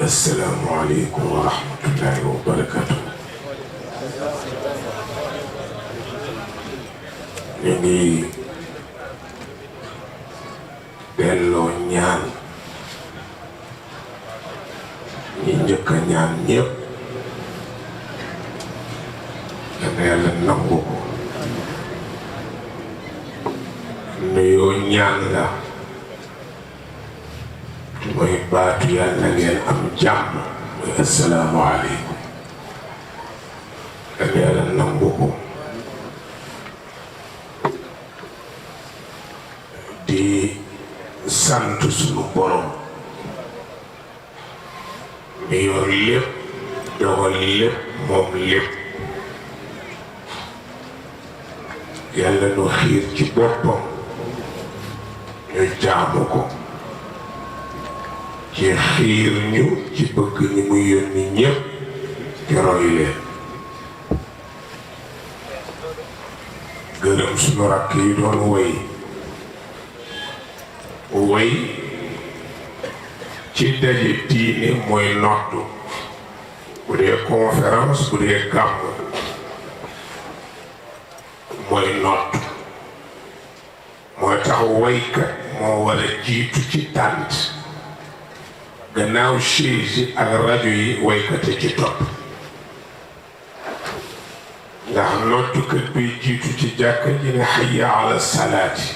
السلام عليكم ورحمة الله وبركاته. نبي delloo ñaan ñi njëkk a ñaan ñépp yàlla yàlla nangu ko nuyoo ñaan la mooy baatu yàlla ngeen am jàmm mooy assalaamu aleykum yàlla yàlla nangu ko di sant sunu borom mi yor lépp dogal lépp moom lépp yàlla nu xiir ci boppam ñu jaamu ko ci xiir ñu ci bëgg ñi muy yónni ñépp ci roy leen gërëm sunu rakk yi doon woy ci daje diine mooy noddu bu dee conférence bu dee gàmm mooy noddu moo tax woykat moo war a jiitu ci tànt gannaaw chaise yi ak rajo yi woykat a ci topp ndax noddukat bi jiitu ci jàkka ji ne hayya ala salaati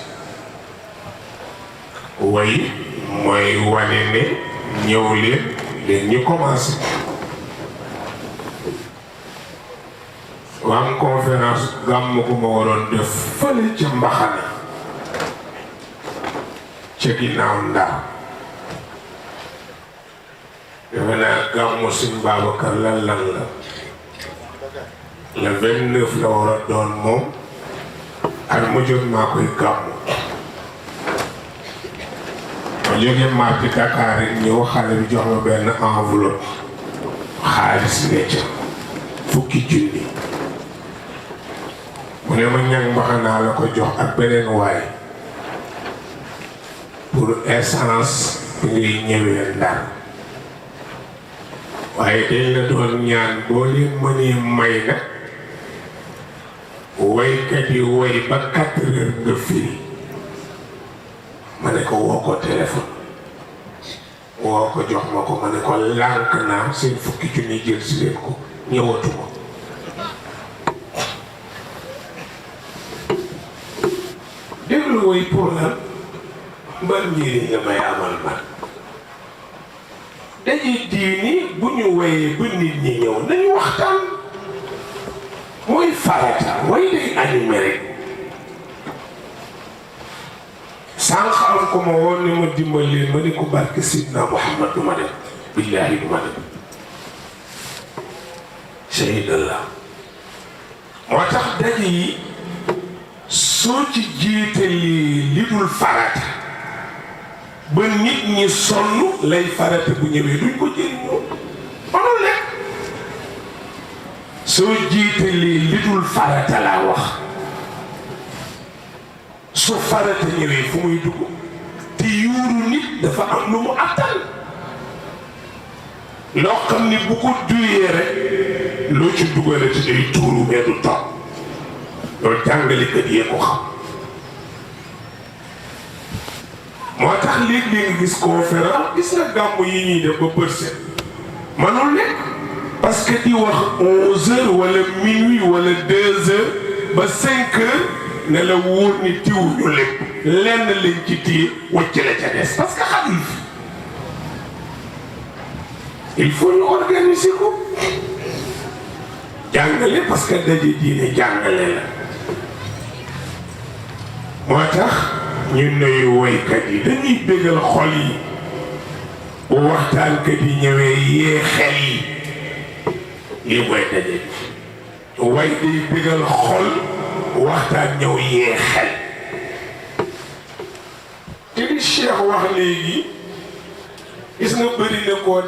way mooy wane ne ñëw leen ñu commencé waa conférence gàmm ko ma waroon def fële ca Mbaxana ca ginnaaw Ndar defe naa gàmmu Sëñ Babacar lan la le 29 la war a doon moom ak mu jot maa koy gàmmu ma jógee marti Dakar rek ñëw xale bi jox ma benn enveloppe xaalis ne ca 10 junni mu ne ma ñag Mbaxanaa la ko jox ak beneen waay pour essence bi ngay ñëwee Ndar waaye dañ la doon ñaan boo leen mënee may nag woykat yi woy ba 4 heures nga firi ma ne ko woo ko téléphone woo ko jox ma ko ma ne ko lànk naa seen 10 junni jël si leen ko ñëwatuma déglu woy pour lan ban njëriñ la may amal man dañuy diini bu ñu woyee ba nit ñi ñëw nañu waxtaan mooy farata way day animé rek sànq am ko ma woon ne ma dimbalee ma ne ko barke Sidna Muhammad du ma dem billaahi du ma dem shahidallah moo tax daje yi soo ci jiitalee li dul farata ba nit ñi sonn lay farata bu ñëwee duñ ko jëriñoo manul lekk soo jiitalee li dul farata laa wax su farata ñëwee fu muy dugg te yuuru nit dafa am lu mu attal loo xam ni bu ko duyee rek loo ci dugale ci day tuuru mais du toog loolu jàngalekat yee ko xam moo tax léeg-léeg nga gis conférence gis nga gàmmu yi ñuy def ba bërset manul nekk parce que di wax 11h wala minuit wala 2h ba 5h ne la wóor ni tiwuñu lépp lenn lañ ci téye wacc la ca des parce que xamul fi il faut ñu organiser ko jàngale parce que daje diine jàngale la moo tax ñu nuyu woykat yi dañuy bégal xol yi bu waxtaankat yi ñëwee yee xel yi lii mooy daje way day bégal xol waxtaan ñëw yee xel te li Cheikh wax léegi gis nga bëri na koo